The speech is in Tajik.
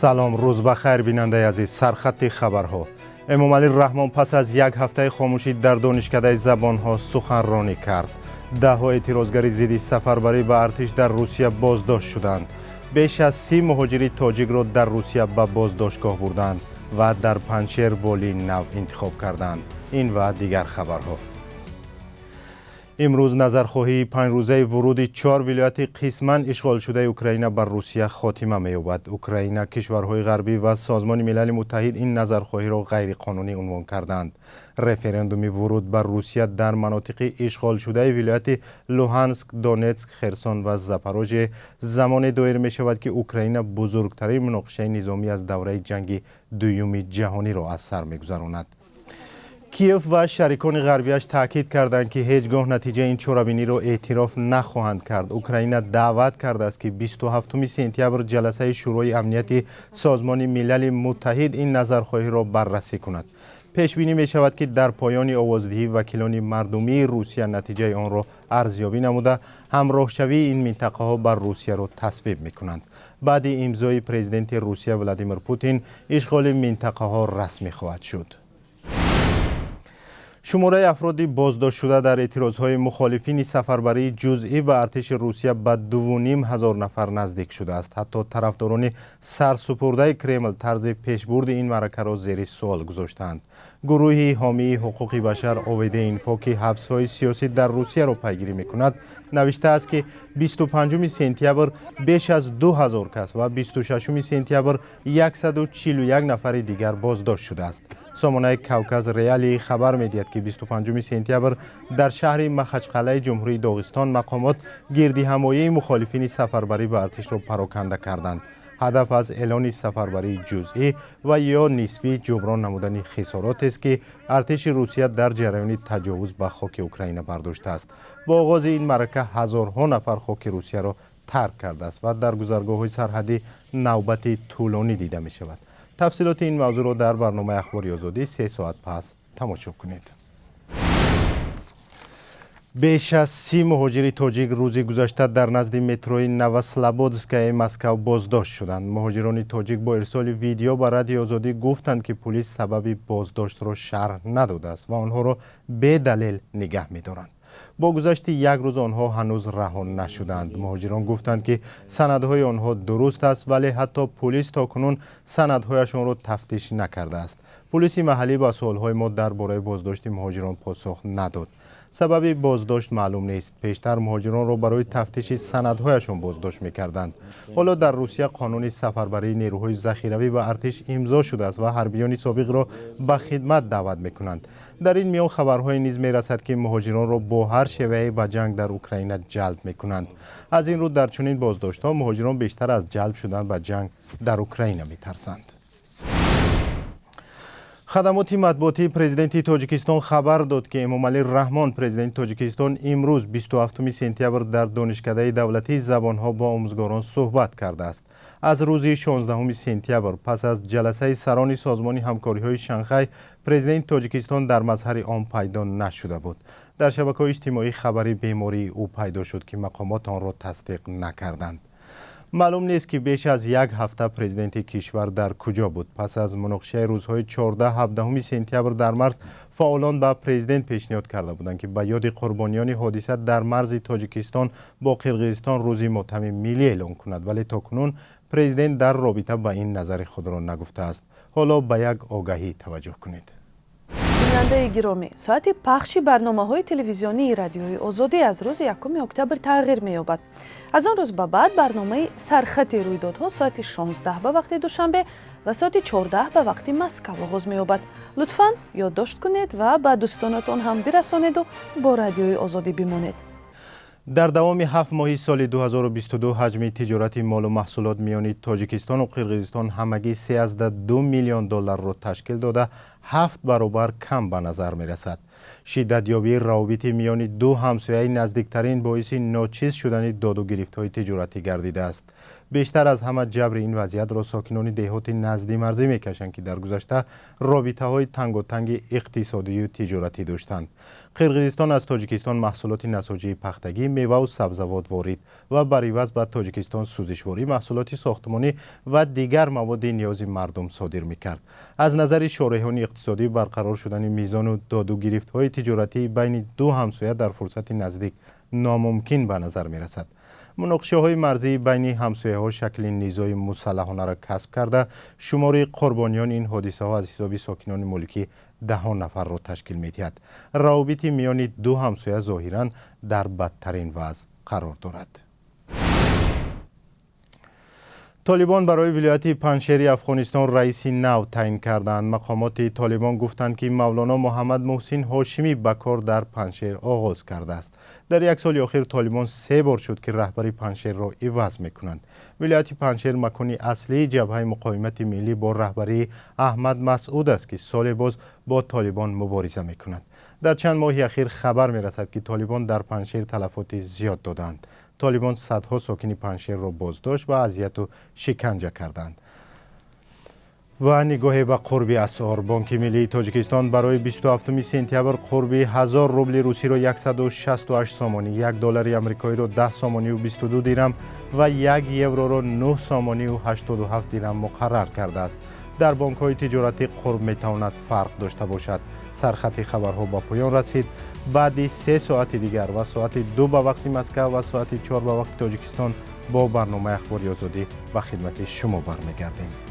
Салом, рӯз ба хайр, бинандаи азиз. Сархати хабарҳо: Эмомалӣ Раҳмон пас аз як ҳафтаи хомӯшӣ дар Донишкадаи забонҳо суханронӣ кард. Даҳҳо эътирозгари зидди сафарбарӣ ба артиш дар Русия боздошт шуданд. Беш аз 30 муҳоҷири тоҷикро дар Русия ба боздоштгоҳ бурданд ва дар Панҷшер волии нав интихоб карданд. Ин ва дигар хабарҳо. Имрӯз назархоҳии 5-рӯзаи вуруди чор вилояти қисман ишғолшудаи Украина ба Русия хотима меёбад. Украина, кишварҳои ғарбӣ ва Созмони Милали Муттаҳид ин назархоҳиро ғайриқонунӣ унвон карданд. Референдуми вуруд ба Русия дар манотиқи ишғолшудаи вилояти Луҳанск, Донетск, Херсон ва Запорожье замоне доир мешавад, ки Украина бузургтарин муноқишаи низомӣ аз давраи ҷанги Дуюми ҷаҳониро аз сар мегузаронад. Киев ва шарикони ғарбияш таъкид карданд, ки ҳеҷ гоҳ натиҷаи ин чорабиниро эътироф нахоҳанд кард. Украина даъват кардааст, ки 27 сентябр ҷаласаи Шӯрои амнияти Созмони Милали Муттаҳид ин назархоҳиро баррасӣ кунад. Пешбинӣ мешавад, ки дар поёни овоздиҳӣ вакилони мардумии Русия натиҷаи онро арзёбӣ намуда, ҳамроҳшавии ин минтақаҳо ба Русияро тасвиб мекунанд. Баъди имзои президенти Русия Владимир Путин ишғоли минтақаҳо расмӣ хоҳад шуд. Шумораи афроди боздоштшуда дар эътирозҳои мухолифини сафарбарии ҷузъӣ ба артиши Русия ба 2500 нафар наздик шудааст. Ҳатто тарафдорони сарсупурдаи Кремл тарзи пешбурди ин маъракаро зери суол гузоштаанд. Гурӯҳи ҳомии ҳуқуқи башар ОВД Инфо, ки ҳабсҳои сиёсӣ дар Русияро пайгирӣ мекунад, навиштааст, ки 25 сентябр беш аз 2000 кас ва 26 сентябр 141 нафари дигар боздошт шудааст. Сомонаи Кавказ Реалии хабар медиҳад, ки 25 сентябр дар шаҳри Махачқалаи Ҷумҳурии Доғистон мақомот гирдиҳамоии мухолифини сафарбарӣ ба артишро пароканда карданд. Ҳадаф аз эълони сафарбарии ҷузъӣ ва ё нисбӣ ҷуброн намудани хисоротест, ки артиши Русия дар ҷараёни таҷовуз ба хоки Украина бардоштааст. Бо оғози ин маърака ҳазорҳо нафар хоки Русияро тарк кардааст ва дар гузаргоҳҳои сарҳадӣ навбати тӯлонӣ дида мешавад. Тафсилоти ин мавзӯъро дар барномаи Ахбори Озодӣ 3 соат пас тамошо кунед. Беш аз 30 муҳоҷири тоҷик рӯзи гузашта дар назди метрои Новослободскаяи Москав боздошт шуданд. Муҳоҷирони тоҷик бо ирсоли видео ба Радиои Озодӣ гуфтанд, ки пулис сабаби боздоштро шарҳ надодааст ва онҳоро бедалел нигаҳ медоранд. Бо гузашти як рӯз онҳо ҳанӯз раҳо нашуданд. Муҳоҷирон гуфтанд, ки санадҳои онҳо дуруст аст, вале ҳатто пулис то кунун санадҳояшонро тафтиш накардааст. Пулиси маҳаллӣ ба суолҳои мо дар бораи боздошти муҳоҷирон посух надод. Сабаби боздошт маълум нест. Пештар муҳоҷиронро барои тафтиши санадҳояшон боздошт мекарданд. Ҳоло дар Русия қонуни сафарбарии нерӯҳои захиравӣ ба артиш имзо шудааст ва ҳарбиёни собиқро ба хидмат даъват мекунанд. Дар ин миён хабарҳое низ мерасад, ки муҳоҷиронро бо ҳар шевае ба ҷанг дар Украина ҷалб мекунанд. Аз ин рӯ дар чунин боздоштҳо муҳоҷирон бештар аз ҷалб шудан ба ҷанг дар Украина метарсанд. Хадамоти матбуотии президенти Тоҷикистон хабар дод, ки Эмомалӣ Раҳмон, президенти Тоҷикистон, имрӯз, 27 сентябр, дар Донишкадаи давлатии забонҳо бо омӯзгорон суҳбат кардааст. Аз рӯзи 16 сентябр, пас аз ҷаласаи сарони Созмони ҳамкориҳои Шанхай, президенти Тоҷикистон дар мазҳари ом пайдо нашуда буд. Дар шабакаҳои иҷтимоӣ хабари бемории ӯ пайдо шуд, ки мақомот онро тасдиқ накарданд. Маълум нест, ки беш аз як ҳафта президенти кишвар дар куҷо буд. Пас аз муноқишаи рӯзҳои 14-17 сентябр дар марз, фаъолон ба президент пешниҳод карда буданд, ки ба ёди қурбониёни ҳодиса дар марзи Тоҷикистон бо Қирғизистон рӯзи мотами миллӣ эълон кунад, вале то кунун президент дар робита ба ин назари худро нагуфтааст. Ҳоло ба як огаҳӣ таваҷҷӯҳ кунед. Бинандаи гиромӣ, соати пахши барномаҳои телевизионии Радиои Озодӣ аз рӯзи 1 октябр тағйир меёбад. Аз он рӯз ба баъд барномаи Сархати рӯйдодҳо соати 16 ба вақти Душанбе ва соати 14 ба вақти Москав оғоз меёбад. Лутфан ёддошт кунед ва ба дӯстонатон ҳам бирасонеду бо Радиои Озодӣ бимонед. Дар давоми 7 моҳи соли 2022 ҳаҷми тиҷорати молу маҳсулот миёни Тоҷикистону Қирғизистон ҳамагӣ 3,2 миллион долларро ташкил дода. 7 баробар кам ба назар мерасад. Шиддатёбии равобити миёни ду ҳамсояи наздиктарин боиси ночиз шудани доду гирифтҳои тиҷоратӣ гардидааст. Бештар аз ҳама ҷабри ин вазъиятро сокинони деҳоти назди марзӣ мекашанд, ки дар гузашта робитаҳои танготанги иқтисодию тиҷоратӣ доштанд. Қирғизистон аз Тоҷикистон маҳсулоти насоҷии пахтагӣ, меваву сабзавот ворид ва бар иваз ба Тоҷикистон сӯзишворӣ, маҳсулоти сохтмонӣ ва дигар маводи ниёзи мардум содир мекард. Аз назари шореҳони иқтисодӣ, барқарор шудани мизону доду гирифтҳои тиҷоратӣ байни ду ҳамсоя дар фурсати наздик номумкин ба назар мерасад. Муноқишаҳои марзии байни ҳамсояҳо шакли низои мусаллаҳонаро касб карда, шумори қурбониёни ин ҳодисаҳо аз ҳисоби сокинони мулкӣ даҳон нафарро ташкил медиҳад. Равобити миёни ду ҳамсоя зоҳиран дар бадтарин вазъ қарор дорад. Толибон барои вилояти Панҷшери Афғонистон раиси нав таъин карданд. Мақомоти Толибон гуфтанд, ки Мавлоно Муҳаммад Муҳсин Ҳошимӣ ба кор дар Панҷшер оғоз кардааст. Дар як соли охир Толибон 3 бор шуд, ки раҳбари Панҷшерро иваз мекунанд. Вилояти Панҷшер макони аслии ҷабҳаи муқовимати миллӣ бо раҳбарии Аҳмад Масъуд аст, ки соле боз бо Толибон мубориза мекунад. Дар чанд моҳи ахир хабар мерасад, ки Толибон дар Панҷшер талафоти зиёд доданд. Толибон садҳо сокини Панҷшерро боздошт ва азияту шиканҷа карданд. Ва нигоҳе ба қурби асъор. Бонки миллии Тоҷикистон барои 27 сентябр қурби 1000 рубли русиро 168 сомонӣ, 1 доллари амрикоиро 10 сомонию 22 дирам ва 1 евроро 9 сомонию 87 дирам муқаррар кардааст. Дар бонкҳои тиҷоратӣ қурб метавонад фарқ дошта бошад. Сархати хабарҳо ба поён расид. Баъди 3 соати дигар ва соати 2 ба вақти Москва ва соати 4 ба вақти Тоҷикистон бо барномаи Ахбори Озодӣ ба хидмати шумо бармегардем.